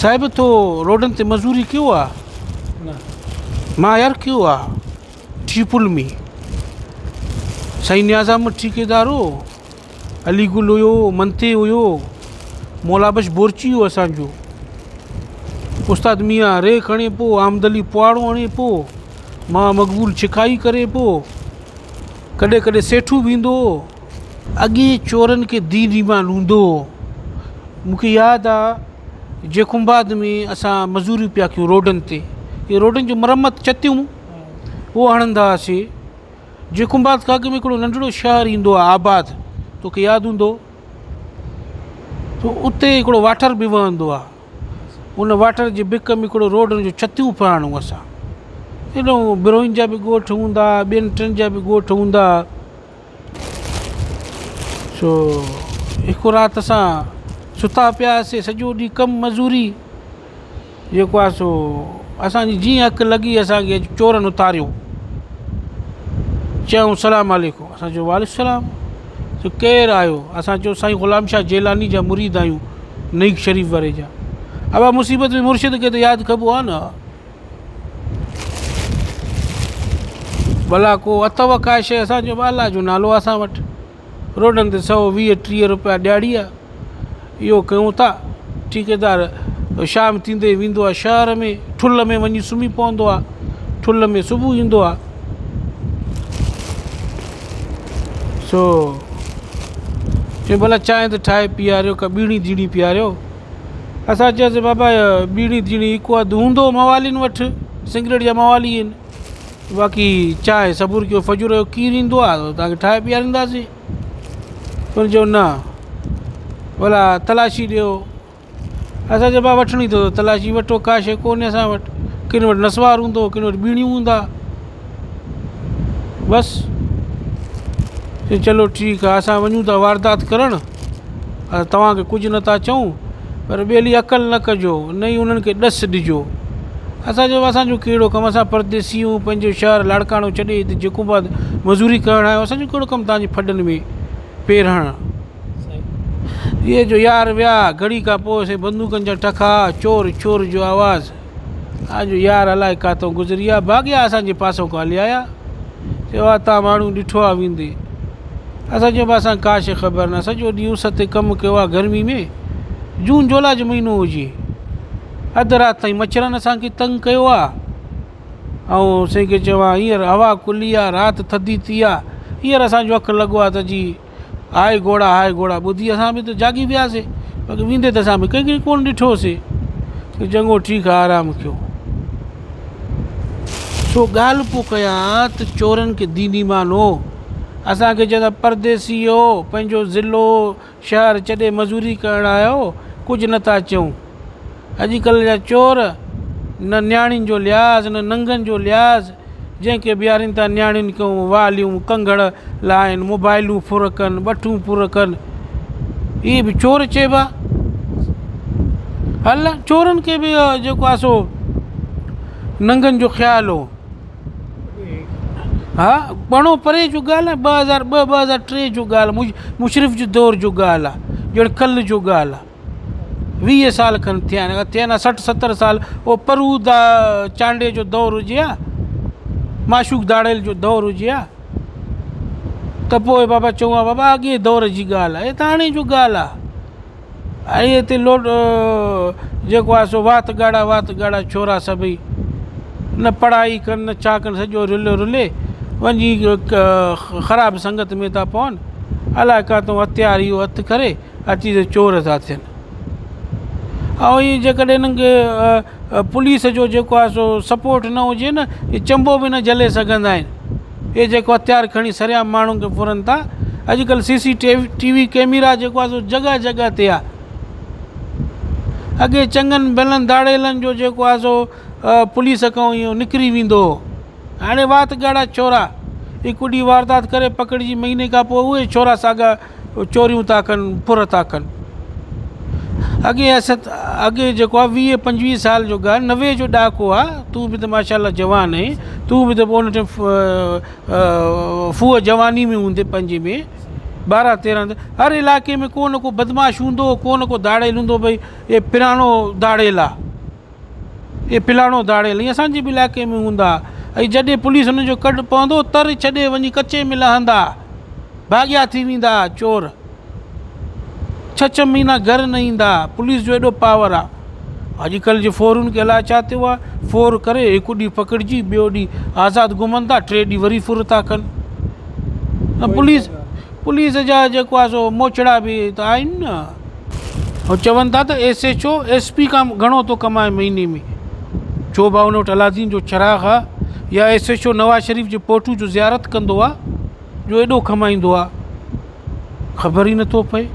صاحب تو روڊن تي مزوري ڪيو آ؟ نه. مان يار ڪيو آ ٽيپل ۾. سائين نياز احمد ٺيڪيدار هو، علي گل هيو، منتي هيو، مولا بخش بورچي هيو اسان جو. استاد ميان ريک هڻي پو، آمد علي پواڙو هڻي پو، مان مقبول ڇڪائي ڪري پو. ڪڏهن ڪڏهن سيٺو به ايندو هو. اڳي چورن کي دين ايمان هوندو هو. مون کي ياد آ جيڪب آباد ۾ اسان مزوريون پيا ڪيون روڊن تي. اهي روڊن جون مرمت چتيون اهو هڻندا هئاسي. جيڪب آباد کان اڳ ۾ هڪڙو ننڍڙو شهر ايندو آ آباد توکي ياد هوندو ته اتي هڪڙو واٽر به وهندو آ. ان واٽر جي بڪ ۾ هڪڙو روڊ جو چتيون پيا هڻون اسان. ايڏو بروهين جا به ڳوٺ هوندا ٻين ٽن جا به ڳوٺ هوندا. سو هڪ رات اسان ستا پيا هئاسي سڄو ڏينهن ڪم مزوري جيڪو آهي سو اسانجي جيئن اک لڳي اسانکي چورن اٿاريو چيائون سلام عليڪم اسان چيو وعليڪم السلام چيو ڪير آهيو اسان چيو سائين غلام شاهه جيلاني جا مريد آهيون نيڪ شريف واري جا ابا مصيبت ۾ مرشد کي ته ياد ڪبو آهي نه ڀلا ڪو اٿو ڪا شيء اسان جو به الله جو نالو آهي اسان وٽ روڊن تي سو ويهه ٽيهه روپيا ڏياڙي آهي اهو ڪيون ٿا ٺيڪيدار شام ٿيندي ويندو آهي شهر ۾ ٺل ۾ وڃي سمهي پوندو آهي ٺل ۾ صبح ايندو آهي سو چيو ڀلا چانهه ته ٺاهي پياريو ڪا ٻيڻي ديڻي پياريو اسان چيوسين بابا ٻيڙي تيڙي هڪ اڌ هوندو موالين وٽ سگريٽ جا موالي آهن باقي چانهه صبر ڪيو فجر جو کير ايندو آهي توهان کي ٺاهي پيارينداسين هن چيو نه ڀلا تلاشي ڏيو اسان چيو بابا وٺڻي اٿو تلاشي وٺو ڪا شيء ڪونهي اسان وٽ ڪن وٽ نسوار هوندو ڪن وٽ ٻيڙيون هوندا بس چلو ٺيڪ آهي اسان وڃون ٿا واردات ڪرڻ اسان توهان کي ڪجهه نٿا چئون پر ٻيلي عقل نه ڪجو نه ئي انهن کي ڏس ڏجو. اسان چيو اسان جو ڪهڙو ڪم اسان پرديسي آهيون پنهنجو شهر لاڙڪاڻو ڇڏي هتي جيڪب آباد مزوري ڪرڻ آيا آهيون اسان جو ڪهڙو ڪم توهان جي ڦڏن ۾ پير هڻڻ. اهي جو يار ويا گهڙي کان پوء سائين بندوقن جا ٽکا چور چور جو آواز اسان جو يار الائي ڪاتو گذري ويا ڀاڳيا اسان جي پاسو کان هلي آيا چيو آ تان ماڻهو ڏٺو آ ويندي. اسان چيو به اسان کي ڪا شيء خبر نه سڄو ڏينهن اس تي ڪم ڪيو آ گرمي ۾ جون جولاء جو مهينو هجي اڌ رات تائين مڇرن اسان کي تنگ ڪيو آ ۽ سائين کي چوان هينئر هوا کلي آ رات ٿڌي ٿي آ هينئر اسان جو اک لڳو آ ته جي هاء گهوڙا هاء گهوڙا ٻڌي اسان به ته جاڳي وياسي باقي ويندي ته اسان به ڪنهن کي ڪونه ڏٺوسي چڱو ٺيڪ آ آرام ڪيو. سو ڳالهه پيو ڪيان ته چورن کي دين ايمان هو. اسان کي چوندا پرديسي هو، پنهنجو ضلعو، شهر ڇڏي مزوري ڪرڻ آيا هو، ڪجهه نه ٿا چئون. اڄڪلهه جا چور نه نياڻين جو لحاظ نه ننگن جو لحاظ، جنهن کي بيهارين ٿا نياڻين کان واليون، ڪنگڻ لاهين، موبائلون ڦر ڪن، ٻٺون ڦر ڪن. اهي به چور چئبا. هل چورن کي به جيڪو آهي سو ننگن جو خيال هو. ها گهڻو پري جو ڳالهه آهي 2002 2003 جو ڳالهه مشرف جي دور جو ڳالهه آهي ڄڻ ڪل جو ڳالهه آهي. 20 سال کن ٿيا آهن اگر ٿين ها 60 70 سال اهو پرو دا چانڊيي جو دور هجي ها معشوق ڌاڙيل جو دور هجي ها ته پوء بابا چئون ها بابا اڳئين دور جي ڳالهه آهي هي ته هاڻي جو ڳالهه آهي ۽ هتي لوڊ جيڪو آهي سو وات ڳاڙها وات ڳاڙها ڇورا سڀئي نه پڙهائي ڪن نه ڇا ڪن سڄو رليو رلي وڃي خراب سنگت ۾ ٿا پون الائي ڪاتو هٿيار اهو هٿ ڪري اچي ته چور ٿا ٿين ۽ ائين جيڪڏهن هنن کي پوليس جو جيڪو آهي سو سپورٽ نه هجي نه هي چنبو به نه جهلي سگهندا آهن هي جيڪو هٿيار کڻي سرعام ماڻهن کي ڦرن ٿا اڄڪلهه سي سي ٽي وي ڪيميرا جيڪو آهي سو جڳهه جڳهه تي آهي اڳي چڱن ڀلن ڌاڙيلن جو جيڪو آهي سو پوليس کان اهو نڪري ويندو هو هاڻي وات ڳاڙها ڇورا هڪ ڏينهن واردات ڪري پڪڙجي مهيني کان پوء اهي ڇورا ساڳا چوريون ٿا ڪن ڦر ٿا ڪن. اڳي اسد اڳي جيڪو آ 20 25 سال جو ڳالهه 90 جو ڏهاڪو آ تون به ته ماشاء الله جوان آهين تون به ته ان ٽائيم ڦوهه جواني ۾ هوندي پنهنجي ۾ 12 13 هر علائقي ۾ ڪو نه ڪو بدمعاش هوندو، ڪو نه ڪو ڌاڙيل هوندو، ڀئي هي پراڻو ڌاڙيل آ، هي فلاڻو ڌاڙيل، ائين اسان جي به علائقي ۾ هوندا ۽ جڏهن پوليس هنن جو ڪڍ پوندو تر ڇڏي وڃي ڪچي ۾ لهندا، ڀاڳيا ٿي ويندا چور، ڇهه ڇهه مهينا گهر نه ايندا، پوليس جو ايڏو پاور آ. اڄڪلهه جي ڦورن کي الاء ڇا ٿيو آ، ڦور ڪري هڪ ڏينهن پڪڙجي ٻيو ڏينهن آزاد گهمن ٿا، ٽي ڏينهن وري ڦر ٿا ڪن. پوليس پوليس جا جيڪو آ سو موچڙا به ته آهن نه. هو چون ٿا ته S H O S P کان گهڻو ٿو ڪمائي مهيني ۾. ڇو ڀاء ان وٽ الادين جو چراغ آ يا S H O Nawaz Sharif جي پوٽو جو زيارت ڪندو آ جو ايڏو کمائيندو آ. خبر ئي نٿو پئي.